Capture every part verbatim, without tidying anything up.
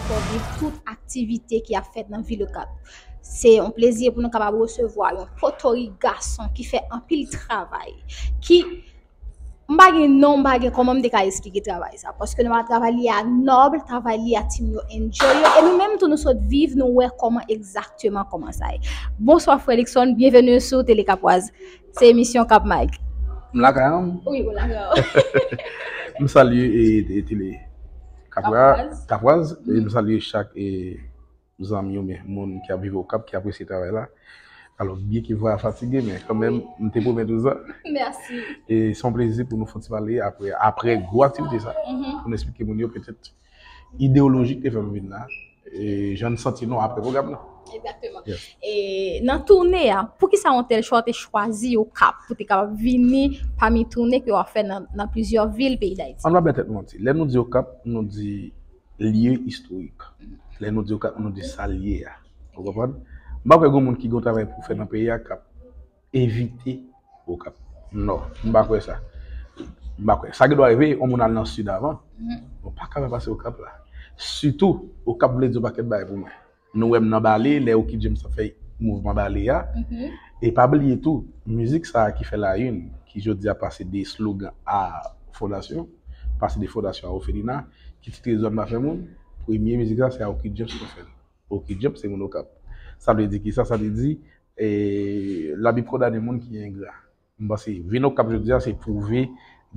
fè w viv tout aktivite ki ap fèt nan vil Okap. Se yon plezi pou nou kapab resevwa yon potorik gason ki fè anpil travay, ki m pa gen non, m pa gen kòman m te ka esplike travay sa, paske nou wè travay li a nòb, travay li a ti moun yo enjoy yo, e nou menm tou nou sot viv, nou wè kòman egzakteman kòman sa ye. Bonswa frè Luckson, byenveni sou Tele Kapwaz. Se emisyon Kap Mag. M lakay an. Wi, ou lakay an. M salye e, e tele Kapwa- Kapwaz. Kapwaz, e m salye chak e zanmi oubyen moun ki ap viv Okap, ki apresye travay la. Alò, byen ke vwa a fatige, men kanmenm, m te pwomèt ou sa. Mèsi. E se yon plezi pou nou fon ti pale apre, apre gwo aktivite sa. Mhm. Pou nou eksplike moun yo petèt ideyoloji ki te fè m vin la. E jan n santi nou apre pwogram nan. Egzakteman. Yes. E nan toune a, poukisa yon tèl chwa w te chwazi Okap pou te kapab vini pami toune ke w ap fè nan, nan plizyè vil peyi Dayiti? An n pa bay tèt nou manti. Lè nou di Okap, nou di lye istorik. Lè nou di Okap, nou di sa l ye a. Ou konprann? M pa kwè gen moun ki gen yon travay pou fè nan peyi a k ap evite Okap. Non, m pa kwè sa. M pa kwè. Sa gen dwa rive, yon moun al nan Sid avan. Mhm. Ou pa ka fè pase Okap la. Sitou, Okap vle di yon pakèt bagay pou mwen. Nou wè m nan bale, lè Oky James ap fè mouvman bale a. Mhm. E pa bliye tou, mizik sa a ki fè la une, ki jodi a pase de slogan a fondasyon, pase de fondasyon a òfelina, ki titre Zòn pa fè moun, premye mizik sa, se a Oky James ki fè l. Oky James se moun Okap. Sa vle di kisa? Sa vle di, e, Labib kondane moun ki engra. M panse, vin Okap jodi a, se pwouve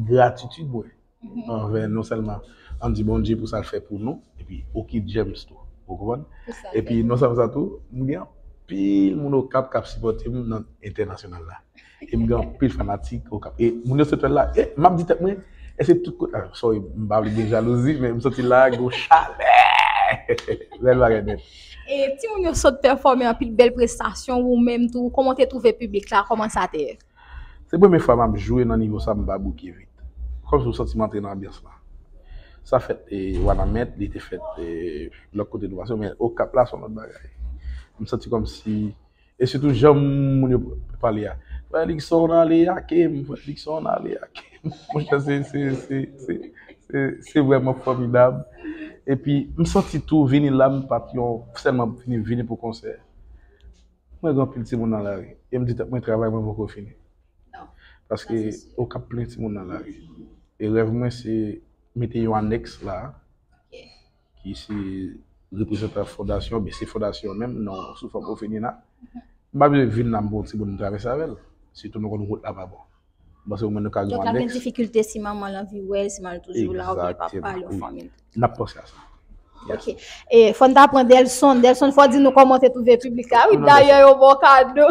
gratitid mwen Mhm. anvè non sèlman Andy Bondye pou sa l fè pou nou, epi Oky James tou. Ou konprann? Pou sa l Epi fè. Non sèlman sa tou, m gen anpil moun Okap k ap sipòte m nan entènasyonal la. E m gen anpil fanatik Okap. E moun yo sot wè l la, e, m ap di tèt mwen, èske tout kote, ah, sorry, m pa vle gen jalouzi, men m santi la, gwo chalè. Bèl bagay nèt. E timoun yo sot pèfòme anpil bèl prestasyon, ou menm tou, kòman w te twouve piblik la, kòman sa te ye? Se premye fwa m ap jwe nan nivo sa, m pa bouke vit. Kòmsi w santi m antre nan anbyans la. Sa fèt e, Wanament, li te fèt e, lòt kote nou pase, men Okap la, se yon lòt bagay. M santi kòmsi, e sitou jan moun yo pale a. Frè Luckson ale ake m, frè Luckson ale ake m. Monchè, se, se, se, se, se, se vrèman fòmidab. Epi, m santi tou vini la, m pa t yon, sèlman vini, vini pou konsè. Mwen gen anpil timoun nan lari. E m di tèt mwen, travay mwen poko fini. Non. Paske Sa, se si. Okap plen timoun nan lari. E rèv mwen, se mete yon anèks la, Ok. ki se reprezantan fondasyon, men se fondasyon menm, non, sou fòm òfelina. M pa bezwen vin la, m pran yon timoun, m travèse avè l. Sitou nou konn wout la pa bon. M panse ou menm nou ka gen Donk, l ap gen anèks. Difikilte si manman l anvi wè l, si manman l toujou la, oubyen papa l, yon fanmi l. N ap panse a sa. Yes. Ok. E, fò n ta pran Delson. Delson, fò di nou kòman w te twouve piblik la. Wi, Non, dayè, Delson. Yo ba w kado.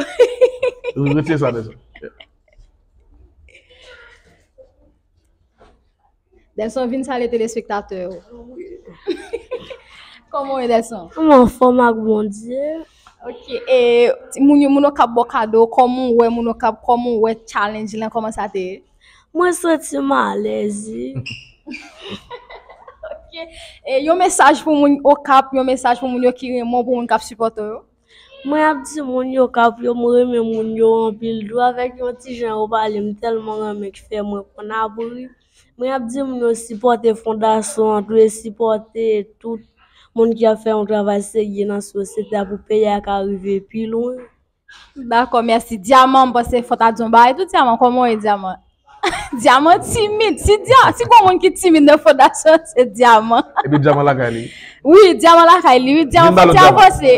Wi, retire sa, Delson. Delson, vin salye telespektatè yo. Kòman w ye, Delson? M anfòm ak Bondye. Ok, e, moun yo, moun Okap ba w kado, kòman w wè moun Okap, kòman w wè challenge lan, kòman sa te ye? Mwen santi m alèz, wi. Ok, e, yon mesaj pou moun Okap, yon mesaj pou moun yo ki renmen w, pou moun k ap sipòte w yo? Mwen ap di moun yo k ap yo, mwen renmen moun yo anpil tou. Avèk yon ti jan yo pale, m tèlman renmen ki fè mwen konn ap ri. Mwen ap di moun yo sipòte fondasyon an tou e sipòte tout moun ki ap fè yon travay serye nan sosyete a pou peyi a ka rive pi lwen. Dakò, mèsi. Dyaman, m panse fò ta di yon bagay tou, Dyaman. Kòman w ye, Dyaman? Dyaman timid. Si Dya-, si gon moun ki timid nan fondasyon, se Dyaman. Epi Dyaman lakay li. Wi, Dyaman lakay li. Wi, Dyaman fè ti avanse.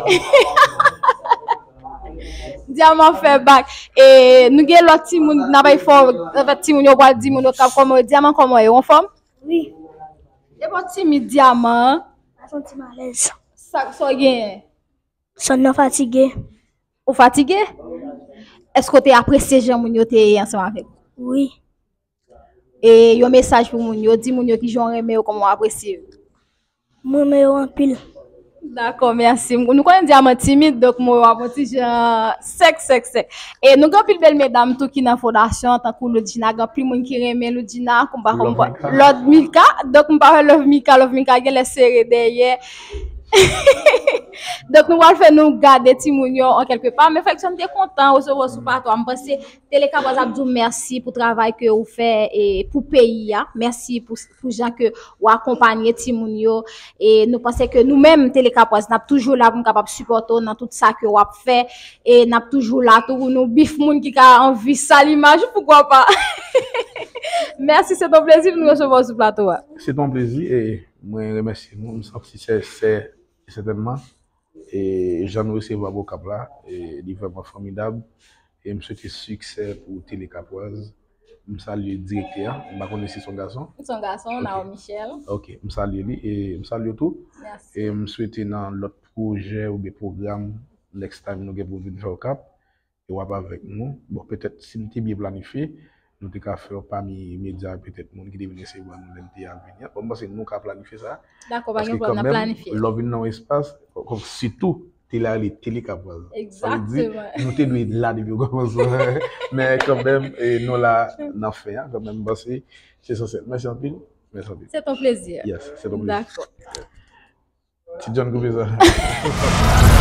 Dyaman fè bak. E nou gen lòt timoun, n ap bay fò, anfèt, timoun yo pral di moun yo k ap kòman yo. Dyaman, kòman w ye? Ou anfòm? Wi. Epa w timid, Dyaman? M santi m alèz. Sa, sa w genyen? Sòn nan fatige. Ou fatige? Èske w te apresye jan moun yo te ye ansanm avèk ou? Wi. E yon mesaj pou moun yo, di moun yo kijan w renmen yo, kòman w apresye yo. M renmen yo anpil. Dakò, mèsi. Nou konnen Dyaman timid, donk mo yo ap yon ti jan sèk, sèk, sèk. E nou gen anpil bèl medam tou ki nan fondasyon an, tankou Loudjina, gen anpil moun ki renmen Loudjina, konpa, konpa, Love Mika. Love Mika, donk m pa wè Love Mika, Love Mika genlè sere dèyè. Donk, nou pral fè nou gade timoun yo an kèlke pa. Men, Flexon, m te kontan resevwa w sou plato a. M panse Tele Kapwaz ap di w mèsi pou travay ke ou fè e pou peyi a. Mèsi pou, pou jan ke w akonpanye timoun yo. E nou panse ke nou menm, Tele Kapwaz, n ap toujou la pou n kapab sipòte w nan tout sa ke w ap fè. E n ap toujou la tou pou nou bif moun ki ka anvi sal imaj ou, poukwa pa. Mèsi, se t on plezi pou nou resevwa w sou plato a. Se t on plezi e mwen remèsye nou. M santi se, se sètènman. E jan nou resevwa m Okap la, e li vrèman fòmidab. E m swete siksè pou Tele Kapwaz. M salye direktè a. M pa konnen si se yon gason. Se yon gason, Naon Michel. Ok, m salye li e m salye w tou. Mèsi. E m swete nan lòt pwojè oubyen pwogram, next time nou gen pou vin fè Okap. E w ap avèk nou. Bon, petèt, si m te byen planifye, nou te ka fè w pami medya, petèt, moun ki te vin resevwa nou lè n te ap vini an. Bon, m panse nou ka planifye sa. Dakò, pa gen pwoblèm, n ap planifye. Lè w vin nan yon espas, kòm sitou, te la rele Tele Kapwaz. Sa vle di, nou te dwe la depi okòmansman. Men kanmenm, e, nou la nan fen an, kanmenm, m panse se esansyèl. Mèsi anpil. Mèsi anpil. Se t on plezi. Yes, se t on plezi. Dakò. Ti John koupe sa.